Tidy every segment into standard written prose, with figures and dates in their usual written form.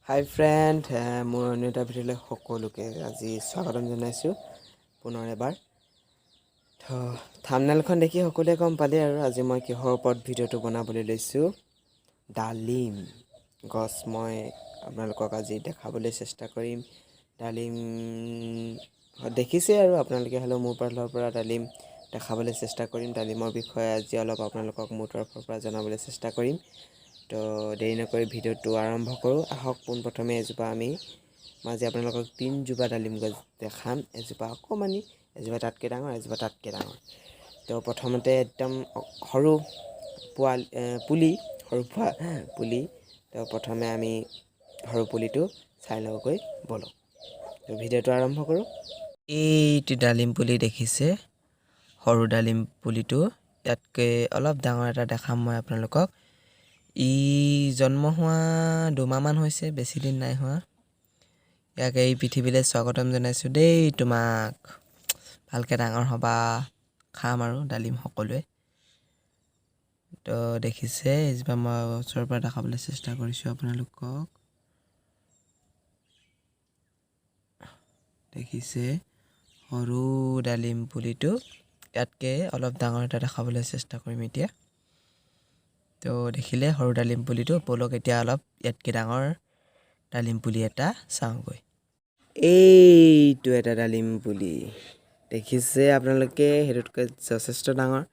হাই friend, মোৰ অন্য এটা ভিডিঅ'লৈ সকলোকে আজি স্বাগতম জনাইছোঁ পুনৰ এবাৰ। তো থামনেলখন দেখি সকলোৱে গম পালে আৰু আজি মই কিহৰ ওপৰত ভিডিঅ'টো বনাবলৈ লৈছোঁ। ডালিম গছ মই আপোনালোকক আজি দেখাবলৈ চেষ্টা কৰিম। ডালিম দেখিছে আৰু আপোনালোকে, হ'লেও মোৰ ফালৰ পৰা ডালিম দেখাবলৈ চেষ্টা কৰিম। ডালিমৰ বিষয়ে আজি অলপ আপোনালোকক মোৰ তৰফৰ পৰা জনাবলৈ চেষ্টা কৰিম। তো দেৰি নকৰি ভিডিঅ'টো আৰম্ভ কৰোঁ আহক। পোনপ্ৰথমে এজোপা আমি, মই আজি আপোনালোকক তিনিজোপা ডালিম গছ দেখাম। এজোপা অকণমানি, এজোপা তাতকৈ ডাঙৰ, এজোপা তাতকৈ ডাঙৰ। তো প্ৰথমতে একদম সৰু পোৱালি, পুলি, সৰু পুলি। তো প্ৰথমে আমি সৰু পুলিটো চাই লওঁগৈ ব'লক। তো ভিডিঅ'টো আৰম্ভ কৰোঁ। এইটো ডালিম পুলি দেখিছে, সৰু ডালিম পুলিটো। ইয়াতকৈ অলপ ডাঙৰ এটা দেখাম মই আপোনালোকক। ই জন্ম হোৱা 2 মাহমান হৈছে, বেছি দিন নাই হোৱা। ইয়াক এই পৃথিৱীলৈ স্বাগতম জনাইছোঁ দেই তোমাক। ভালকৈ ডাঙৰ হ'বা, খাম আৰু ডালিম সকলোৱে। তো দেখিছে, এইজোপা মই ওচৰৰ পৰা দেখাবলৈ চেষ্টা কৰিছোঁ আপোনালোকক। দেখিছে সৰু ডালিম পুলিটো। ইয়াতকৈ অলপ ডাঙৰ এটা দেখাবলৈ চেষ্টা কৰিম এতিয়া। তো দেখিলে সৰু ডালিম পুলিটো। ব'লক, এতিয়া অলপ ইয়াতকৈ ডাঙৰ ডালিম পুলি এটা চাওঁগৈ। এইটো এটা ডালিম পুলি দেখিছে আপোনালোকে, সেইটোতকৈ যথেষ্ট ডাঙৰ।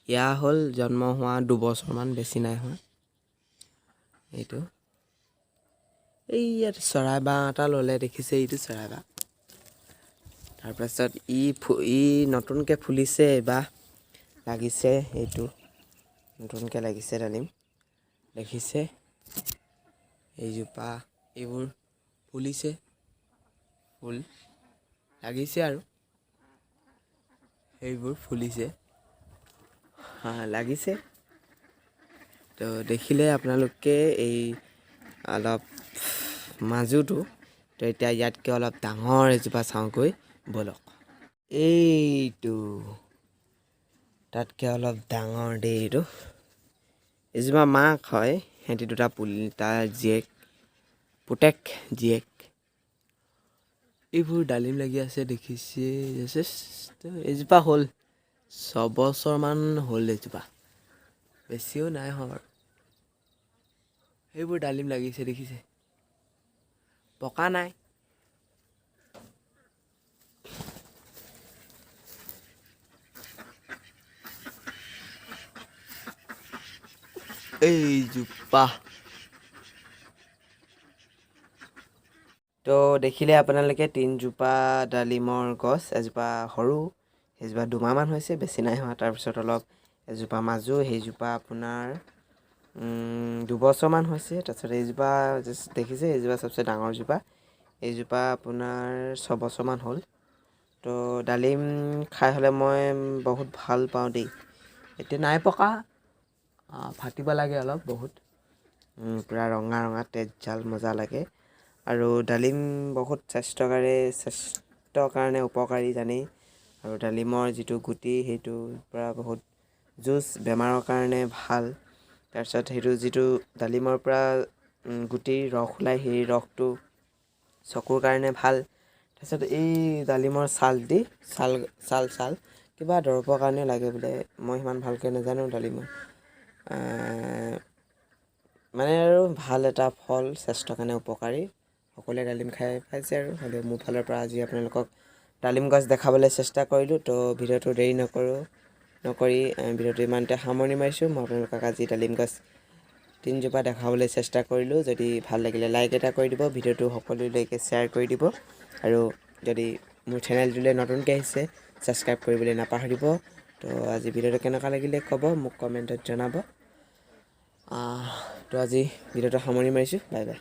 এয়া হ'ল জন্ম হোৱা 2 বছৰমান, বেছি নাই হোৱা এইটো। এই ইয়াত চৰাই বাহ এটা ল'লে, দেখিছে, এইটো চৰাই বাহ। তাৰপাছত ই নতুনকৈ ফুলিছে, এইবাৰ লাগিছে। এইটো নতুনকৈ লাগিছে ডালিম, দেখিছে। এইজোপা এইবোৰ ফুলিছে, ফুল লাগিছে আৰু সেইবোৰ ফুলিছে, হা, লাগিছে। তো দেখিলে আপোনালোকে এই অলপ মাজুটো। তো এতিয়া ইয়াতকৈ অলপ ডাঙৰ এজোপা চাওঁগৈ ব'লক। এইটো তাতকৈ অলপ ডাঙৰ দেই এইটো। এজোপা মাক হয়, সিহঁতি দুটা পুলি, তাৰ জীয়েক, পুতেক জীয়েক। এইবোৰ ডালিম লাগি আছে, দেখিছে। যথেষ্ট এইজোপা হ'ল 6 বছৰমান হ'ল এইজোপা, বেছিও নাই হোৱা বাৰু। সেইবোৰ ডালিম লাগিছে, দেখিছে, পকা নাই। এইজোপা। তো দেখিলে আপোনালোকে তিনিজোপা ডালিমৰ গছ। এজোপা সৰু, সেইজোপা 2 মাহমান হৈছে, বেছি নাই হোৱা। তাৰপিছত অলপ এজোপা মাজু, সেইজোপা আপোনাৰ 2 বছৰমান হৈছে। তাৰপিছত এইজোপা দেখিছে, এইজোপা চবচে ডাঙৰজোপা, এইজোপা আপোনাৰ 6 বছৰমান হ'ল। তো ডালিম খাই হ'লে মই বহুত ভাল পাওঁ দেই। এতিয়া নাই পকা, ফাটিব লাগে অলপ বহুত। পূৰা ৰঙা ৰঙা, তেজ জাল, মজা লাগে। আৰু ডালিম বহুত স্বাস্থ্যৰ কাৰণে উপকাৰী জানেই। আৰু ডালিমৰ যিটো গুটি, সেইটোৰ পৰা বহুত জুচ, বেমাৰৰ কাৰণে ভাল। তাৰপিছত সেইটো যিটো ডালিমৰ পৰা গুটিৰ ৰস ওলায়, সেই ৰসটো চকুৰ কাৰণে ভাল। তাৰপিছত এই ডালিমৰ ছাল দি ছাল ছাল ছাল কিবা দৰৱৰ কাৰণে লাগে বোলে, মই সিমান ভালকৈ নাজানো। ডালিমৰ মানে আৰু ভাল এটা ফল, স্বাস্থ্যৰ কাৰণে উপকাৰী। সকলোৱে ডালিম খাই পাইছে আৰু হ'লেও মোৰ ফালৰ পৰা আজি আপোনালোকক ডালিম গছ দেখাবলৈ চেষ্টা কৰিলোঁ। তো ভিডিঅ'টো দেৰি নকৰি ভিডিঅ'টো ইমানতে সামৰণি মাৰিছোঁ। মই আপোনালোকক আজি ডালিম গছ তিনিজোপা দেখাবলৈ চেষ্টা কৰিলোঁ। যদি ভাল লাগিলে লাইক এটা কৰি দিব, ভিডিঅ'টো সকলোলৈকে শ্বেয়াৰ কৰি দিব আৰু যদি মোৰ চেনেলটোলৈ নতুনকৈ আহিছে, ছাবস্ক্ৰাইব কৰিবলৈ নাপাহৰিব। তো আজি ভিডিঅ'টো কেনেকুৱা লাগিলে ক'ব মোক, কমেণ্টত জনাব। তো আজি ভিডিঅ'টো সামৰণি মাৰিছোঁ। Bye bye.